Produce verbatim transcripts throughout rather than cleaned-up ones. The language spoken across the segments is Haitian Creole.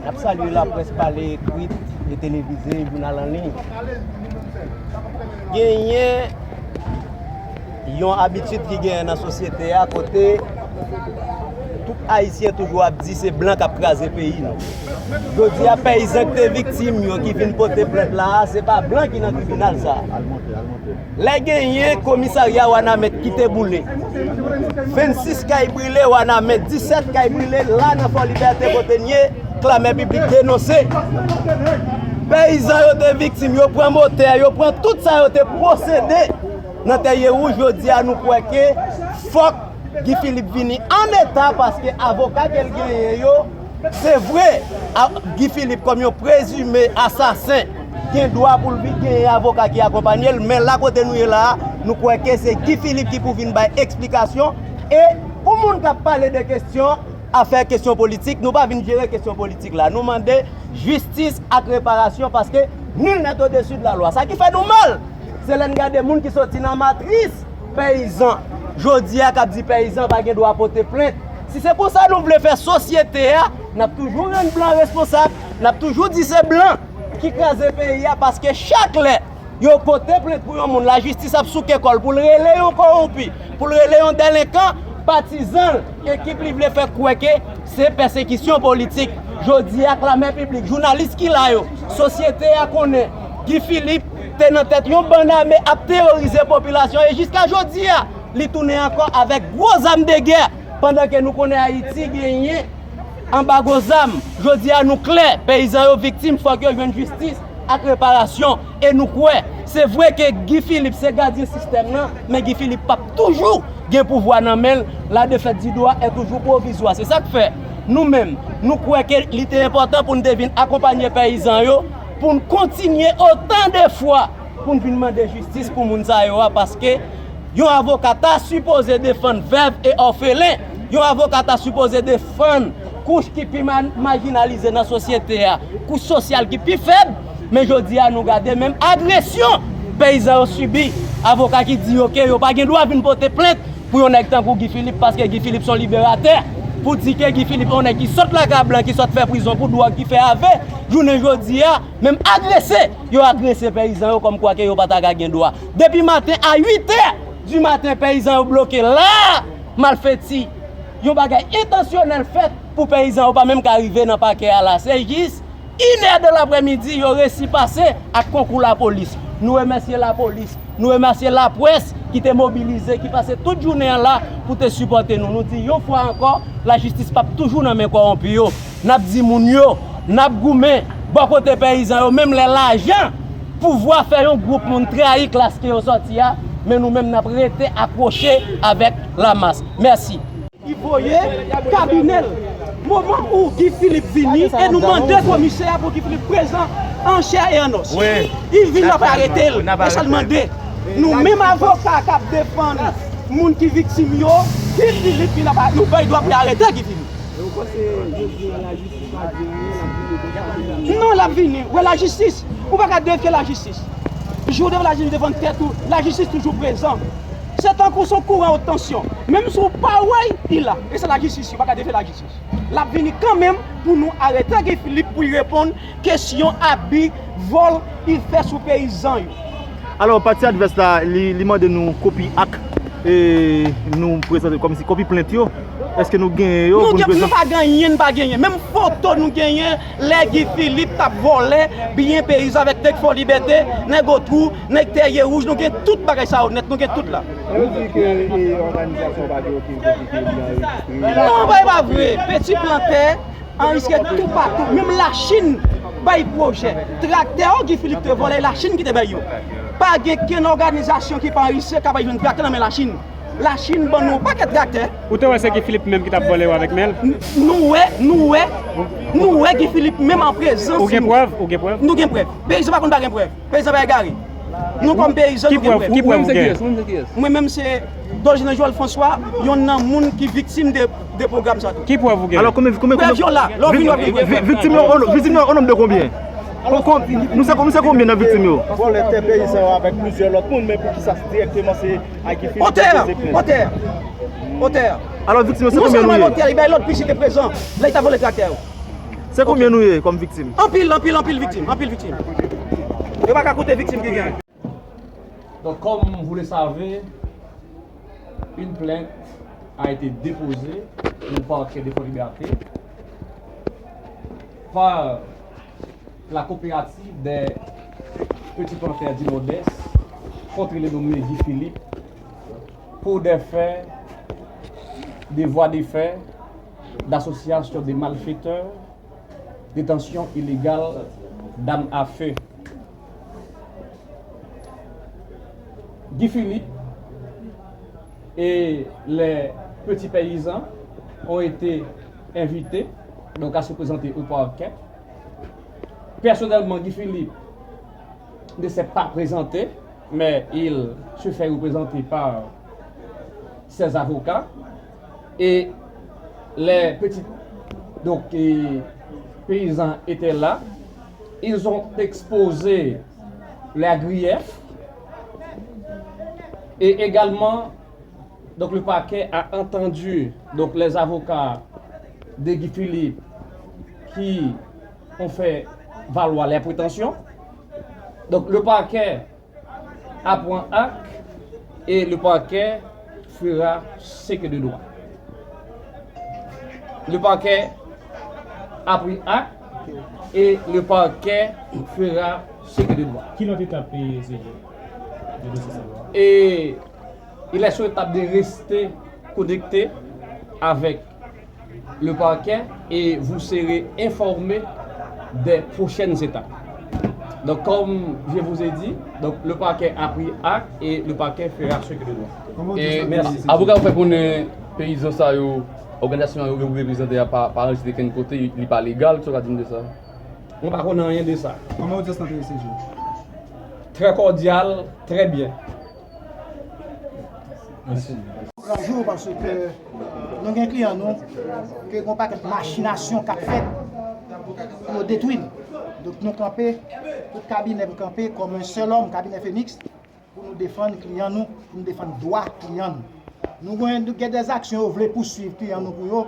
N ap salye laprès pale, ekri e televize, jounal an liy. Genyen yon abitid ki genyen nan sosyete a kote tout Ayisyen toujou ap di se blan k ap kraze peyi nou. Jodi a, peyizan ki te viktim yo ki vin pote plent la a, se pa blan ki nan tribinal sa a. Lè genyen komisarya Wanament ki te boule, vennsis kay brile Wanament, disèt kay brile la nan Fò Libète kote n ye, Klamè Piblik denonse. Peyizan yo te viktim, yo pran motè, yo pran tout sa yo te posede nan Tèryewouj. Jodi a, nou kwè ke fòk Guy Philippe vini an eta paske avoka ke l genyen yo, se vre, a- Guy Philippe kòm yon prezime asasen gen dwa pou l vi- genyen avoka ki akonpanye l, men la kote nou ye la a, nou kwè ke se Guy Philippe ki pou vin bay eksplikasyon. E pou moun k ap pale de kesyon, afè kesyon politik, nou pa vin jere kesyon politik la. Nou mande jistis ak reparasyon paske nul n'est au-dessus de la loi. Sa ki fè nou mal, se lè n gade moun ki soti nan matris peyizan, jodi a k ap di peyizan pa gen dwa pote plent. Si se konsa nou vle fè sosyete a, n ap toujou rann blan responsab, n ap toujou di se blan ki kraze peyi a, paske chak lè yo pote plent pou yon moun, lajistis ap souke kò l pou l rele yon kowonpi, pou l rele yon delenkan, patizan l, ekip li vle fè kwè ke se pèsekisyon politik. Jodi a, Klamè Piblik, jounalis ki la yo, sosyete a konnen Guy Philippe te nan tèt yon bann ame ap teworize popilasyon e jiska jodi a, li tounen ankò avèk gwo zam de gè, pandan ke nou konnen Ayiti genyen anbago zam. Jodi a, nou klè, peyizan yo viktim, fòk yo jwenn jistis ak reparasyon. E nou kwè, se vre ke Guy Philippe se gadyen sistèm nan, men Guy Philippe p ap toujou gen pouvwa nan men l. La défaite du droit est toujours provisoire. Se sa k fè, nou menm, nou kwè ke li te enpòtan pou n te vin akonpanye peyizan yo, pou n kontinye otan de fwa pou n vin mande jistis pou moun sa yo a, paske yon avoka ta sipoze defann vèv e òfelen. Yon avoka ta sipoze defann kouch ki pi ma- majinalize nan sosyete a, kouch sosyal ki pi fèb. Men jodi a, nou gade menm agresyon peyizan yo sibi. Avoka ki di yo ke yo pa gen dwa vin pote plent pou yon nèg tankou Guy Philippe, paske Guy Philippe se yon liberatè. Pou di ke Guy Philippe se yon nèg ki sot lakay blan, ki sot fè prizon pou dwòg, ki fè ave, jounen jodi a, menm agrese, yo agrese peyizan yo kòmkwa ke yo pa ta ka gen dwa. Depi maten a uit è di maten, peyizan yo bloke la, malfeti. Yon bagay entansyonèl fèt pou peyizan yo pa menm ka rive nan pakè a la. Se jis inè de laprèmidi, yo resi pase ak konkou lapolis. Nou remèsye lapolis, nou remèsye laprès ki te mobilize, ki pase tout jounen an la pou te sipòte nou. Nou di yon fwa ankò, lajistis p ap toujou nan men kowonpi yo. N ap di moun yo, n ap goumen bò kote peyizan yo, menm lè lajan, pouvwa fè yon gwoup moun trayi klas ke yo sòti a, men nou menm n ap rete akwoche avèk lamas. Mèsi. Ki voye kabinè l. Moman ou Guy Philippe vini e nou mande komisè a pou Guy Philippe prezan an chè e an os. Li vin, n ap arete l. E sa n mande. Nou menm avoka k ap defann moun ki viktim yo, Guy Philippe vin ap a- nou bay dwa pou y arete Guy Philippe. E ou panse jodi a lajistis pa di anyen, l ap vini konsa? Non, l ap vini. Ou wè lajistis, ou pa ka defye lajistis. Jou w defye lajistis devan tèt ou, lajistis toujou prezan. Se tankou se yon kouran wot tansyon. Menm si w pa wè l, li la. E se lajistis, ou pa ka defye lajistis. L ap vini kanmenm pou nou arete Guy Philippe pou l reponn kesyon abi, vòl li fè sou peyizan yo. Alò, pati advès la, li, li mande nou kopi ak, e, nou prezante kòmsi kopi plent yo. Èske nou genyen yo pou nou prezante? Nou pa gen anyen, n pa genyen. Menm foto nou genyen, lè Guy Philippe t ap vòlè byen peyizan avèk nèg Fò Libète, nèg Otwou, nèg Tèryewouj, nou gen tout bagay sa yo nèt, nou gen tout la. Yo di ke, e, òganizasyon pa gen okenn kote ke li anrejistre. Non, bagay pa vre. Peti plantè anrejistre toupatou. Menm Lachin bay pwojè. Traktè yo Guy Philippe te vòlè, Lachin ki te bay yo. Pa gen kenn òganizasyon ki pa anrejistre k ap al jwenn traktè nan men Lachin. Lachin ban nou yon pakèt traktè. Ou te wè se Guy Philippe menm ki t ap vòlè yo avèk men l? N- Nou wè, nou wè, nou wè Guy Philippe menm an prezans. Ou gen prèv? Ou gen prèv? Nou gen prèv. Peyizan pa konn pa gen prèv. Peyizan pa egare. Nou kòm peyizan, nou gen prèv. Ki prèv ou gen? Mwen menm se Doljean Joel François, yonn nan moun ki viktim de, de pwogram sa tou. Ki prèv ou gen? Alò, konbyen, konbyen, prèv yo la. Lè w vini, w ap jwenn prèv. Viktim yo, o- viktim yo o nonb de konbyen? Kon- kon- nou se, nou se konbyen nan viktim yo? Vòlè tè peyizan yo avèk plizyè lòt moun, men poukisa dirèkteman se Otè! Otè! Otè! Alò, viktim yo se konbyen nou ye? Non sèlman otè, li bay lòd plis li te prezan lè li t ap vòlè traktè yo. Se konbyen nou ye kòm viktim? Anpil, anpil, anpil viktim, anpil viktim. Yo pa ka konte viktim ki gen. Donc, comme vous le savez, une plainte a été déposée au parquet de Fort-Liberté par la coopérative des petits planteurs du Nord-Est contre le nommé Guy Philippe pour des faits, des voies de fait, d'association de malfaiteurs, détention illégale d'armes à feu. Guy Philippe et les petits paysans ont été invités donc à se présenter au parquet. Personnellement, Guy Philippe ne s'est pas présenté, mais il se fait représenter par ses avocats. Et les petits donc, et paysans étaient là. Ils ont exposé leurs griefs et également donc le parquet a entendu donc les avocats de Guy Philippe qui ont fait valoir leurs prétentions. Donc le parquet a pran ak et le parquet fera ce que de droit. Le parquet a pris acte et le parquet fera ce que de droit. Ki lòt etap, e, C J, de dosye sa yo a? Et il est souhaitable de rester connecté avec le parquet et vous serez informé des prochaines étapes. Donc, comme je vous ai dit, donc, le parquet a pris acte et le parquet fera ce que de droit. Kòman w di sa? Merci. Avoka yo fè konnen peyizan sa yo, òganizasyon yo reprezante a pa, pa anrejistre kenn kote, li pa legal, sa w ka di m de sa? Mwen pa konnen anyen de sa. Kòman odyans lan te ye, C J? Très cordial, très bien. Mèsi. Gran jou, paske nou gen kliyan nou ke gen yon pakèt machinasyon k ap fèt pou yo detwi l. Donk, nou kanpe, tout kabinè m kanpe kòm yon sèl òm, kabinè Fenix, pou nou defann kliyan nou, pou nou defann dwa kliyan nou. Nou gen, nou gen dèzaksyon yo vle pouswiv kliyan nou pou yo,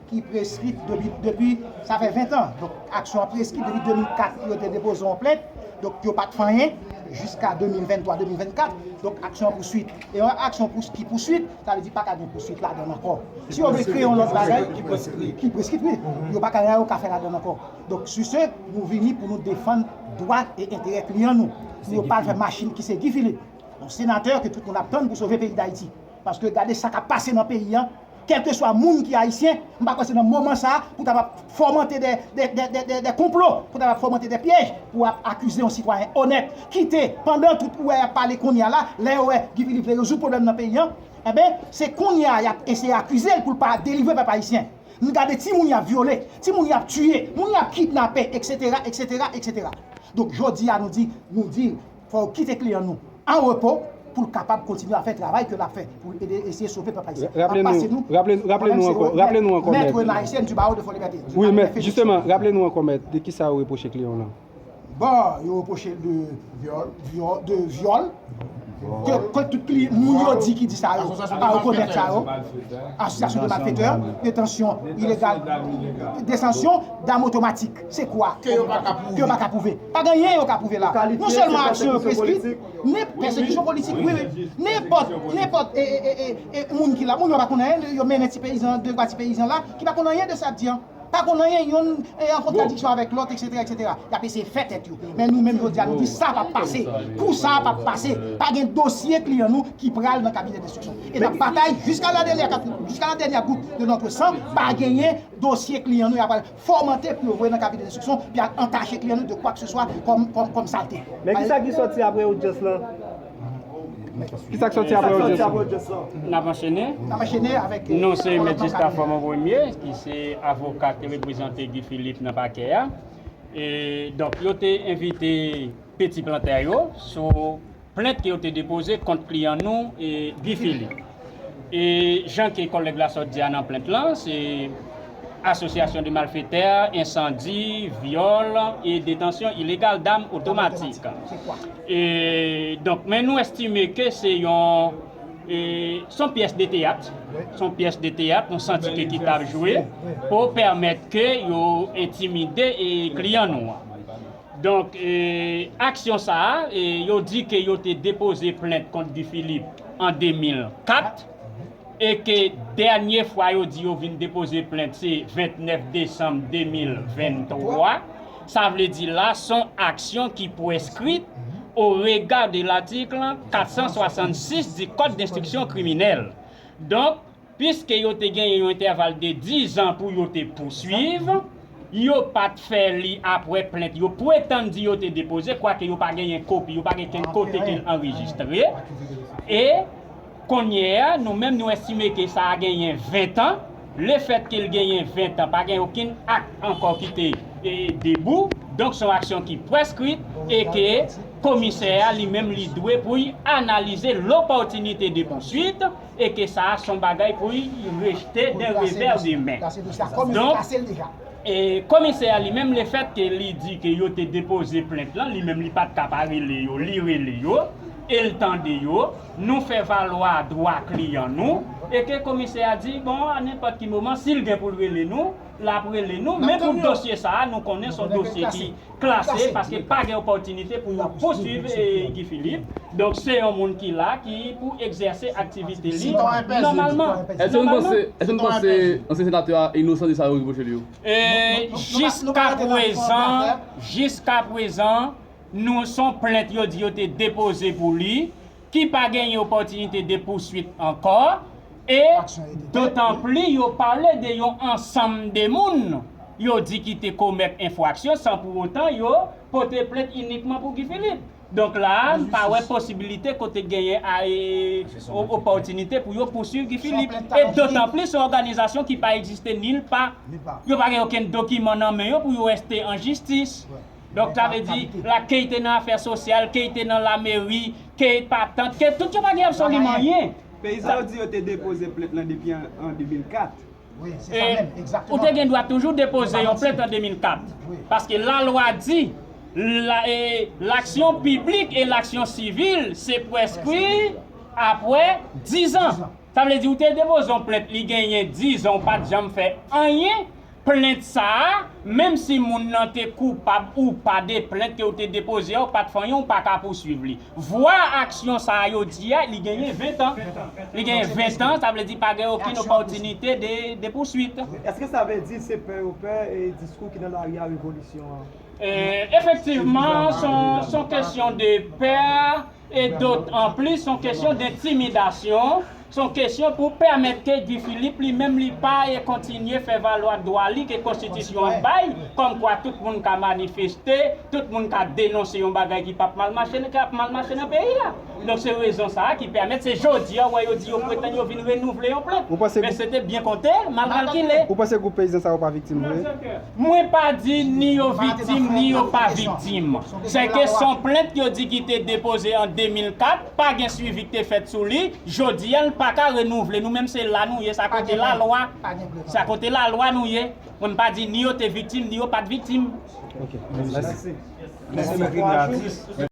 ki preskri depi, depi, sa fè ven tan. Donk, aksyon an preskri depi de mil kat, yo te depoze yon plent. Donk, yo pa t fè anyen jiska de mil venntwa, de mil vennkat. Donk, aksyon an pouswit. E yon aksyon pous-, ki pouswit, sa vle di pa ka gen pouswit ladan l ankò. Si yo vle kreye yon lòt bagay, ki preskri, wi. Yo pa ka, anyen yo ka fè ladan l ankò. Donk, sur ce, nou vini pou nou defann dwa e enterè kliyan nou. Pou yo pa al fè machin ki se Guy Philippe. Yon senatè ke tout moun ap tann pou sove peyi Dayiti. Paske gade sa k ap pase nan peyi an, kèlkeswa moun ki ayisyen, m pa kwè se nan moman sa a pou ta ap fòmante de, de, de, de, de, de konplo, pou ta ap fòmante de pyèj, pou ap akize yon sitwayen onèt. Kite, pandan tout ou wè y ap pale kounye a la, lè yo wè Guy Philippe vle rezoud pwoblèm nan peyi an, enben, se kounye a y ap eseye akize l pou l pa delivre pèp ayisyen. Nou gade timoun y ap vyole, timoun y ap tiye, moun y ap kidnape, etsetera, etsetera, etsetera. Donk, jodi a, nou di, nou di, fò yo kite kliyan nou an repo pou l kapab kontinye a fè travay ke l ap fè, pou l ede eseye sove pèp ayisyen. Raple nou, raple, raple nou ankò, raple nou ankò, mèt. Mèt Renard Etienne du barreau de Fort Liberté. Wi, mèt, jisteman, raple nou ankò, mèt, de ki sa yo repwoche kliyan w lan? Bon, yo repwoche l de vyòl, vyòl, de vyòl. Ke, ke tout kli-, moun yo di ki di sa yo, pa rekonèt sa yo. Association de malfaiteurs, détention illégale, détention d'armes automatiques. Se kwa? Ke yo pa ka pwouve. Ke yo pa ka pwouve. Pa gen anyen yo ka pwouve la. Non sèlman aksyon yo preskri, men pèsekisyon politik, wi, wi. Nenpòt, nenpòt, e, e, e, e, e, moun ki la, moun yo pa konn anyen, yo mennen ti peyizan, de twa ti peyizan la, ki pa konn anyen de sa ap di an. Pa konn anyen, yonn, e, an kontradiksyon avèk lòt, etsetera, etsetera. Y ap eseye fè tèt yo. Men nou menm, jodi a, nou di sa p ap pase. Kou sa a p ap pase. Pa gen dosye kliyan nou ki pral nan kabinè denstriksyon. E n ap batay jusqu'à la dernière, jusqu'à la dernière goutte de notre sang. Pa genyen dosye kliyan nou y ap al fòmante pou yo voye nan kabinè denstriksyon, pou y al antache kliyan nou de quoi que ce soit comme, comme, comme saleté. Men kisa ki sòti apre odyans lan? Kisa k sòti apre odyans lan? N ap anchene. N ap anchene avèk, e, non, se Mèt Gustave Fòman Premye, ki se avoka ki te reprezante Guy Philippe nan pakè a. E, donk, yo te envite peti plantè yo sou plent ke yo te depoze kont kliyan nou, e, Guy Philippe. E jan ke kòlèg la sot di a nan plent lan, se asosyasyon de malfetè, ensandi, vyòl e detansyon ilegal dam otomatik. E, donk, men nou estime ke se yon E, se yon pyès de teyat. Se yon pyès de teyat, nou santi ke ki t ap jwe pou pèmèt ke yo entimide e kliyan nou an. Donk, e, aksyon sa a, e, yo di ke yo te depoze plent kont Guy Philippe an de mil kat, e ke dènye fwa yo di yo vin depoze plent se vennèf desanm de mil venntwa. Sa vle di la, se yon aksyon ki preskri au regard de l'article quatre cent soixante-six du Code d'instruction criminelle. Donk, piske yo te genyen yon entèval de dizan pou yo te pouswiv, yo pa t fè li apre plent yo pretann di yo te depoze, kwake yo pa genyen kopi, yo pa gen kenn kote ke l anrejistre. E kounye a, nou menm, nou estime ke sa a genyen ventan. Lefèt ke l genyen ventan, pa gen okenn ak ankò ki te, e, debou. Donk, se yon aksyon ki preskri e ke komisè a li menm li dwe pou l analize lopòtinite de pousuit e ke sa a se yon bagay pou l rejte d'un revers de main. Donk, e komisè a li menm, lefèt ke li di ke yo te depoze plent lan, li menm li pa t ka pa rele yo, li rele yo, e l tande yo, nou fè valwa dwa kliyan nou, e ke komisè a di, bon, a nenpòt ki moman, si l gen pou l rele nou, l ap rele nou, men pou dosye sa a, nou konnen se yon dosye ki klase, paske pa gen opòtinite pou yo pouswiv, e, Guy Philippe. Donk, se yon moun ki la, ki pou egzèse aktivite li nòmalman. Èske nou panse, èske nou panse ansyen senatè a inosan de sa yo repwoche li yo? E, jiska prezan, jiska prezan, nou, se yon plent yo di yo te depoze pou li, ki pa genyen opòtinite de pousuit ankò, e dotan pli yo pale de yon ansanm de moun yo di ki te komèt enfraksyon san pou otan yo pote plent inikman pou Guy Philippe. Donk la a, m pa wè posibilite kote genyen a, e, o-, opòtinite pou yo pousuiv Guy Philippe. E dotan plis, se yon òganizasyon ki pa egziste nil pa. Yo pa gen okenn dokiman nan men yo pou yo reste an jistis. Donk, sa vle di, la, ke l te nan afè sosyal, ke l te nan lameri, ke patant, ke tout yo pa gen absoliman anyen. Peyizan yo di yo te depoze plent lan depi an, an de mil kat. Wi, se sa menm, egzakteman. Ou te gen dwa toujou depoze yon plent an de mil kat. Paske lalwa di, la, e, l'action publique et l'action civile se preskri apre dizan. Sa vle di, ou te depoze yon plent, li genyen dizan, ou pa t janm fè anyen. Plent sa a, menm si moun nan te koupab ou pa de plent ke w te depoze a, ou pa t fè anyen, ou pa ka pouswiv li. Vwa aksyon sa a yo di a, li genyen ventan. Li genyen ventan, sa vle di pa gen okenn opòtinite de, de pousuit. Èske sa vle di se pè yo pè e diskou ki nan lari a revolisyon an? E, efektivman, se yon, se yon kesyon de pè. E dotan plis, se yon kesyon dentimidasyon, se yon kesyon pou pèmèt ke Guy Philippe li menm li pa e kontinye fè valwa dwa li ke konstitisyon an bay, kòmkwa tout moun ka manifeste, tout moun ka denonse yon bagay ki p ap mal mache, ki ap mal mache nan peyi a. Donk se rezon sa a ki pèmèt, se jodi a w wè yo di yo pretann yo vin renouvle yon plent. Men se te byen konte, mal kalkile. Ou panse gwoup peyizan sa yo pa viktim vre? Mwen pa di ni yo viktim, ni yo pa viktim. Se ke se yon plent yo di ki te depoze an de mil kat, pa gen swivi ki te fèt sou li. Jodi a, l pa ka renouvle. Nou menm, se la nou ye, sa kote lalwa. Sa kote lalwa nou ye. Mwen, m pa di ni yo te viktim, ni yo pa t viktim. Ok, mèsi. Mèsi, mèsi.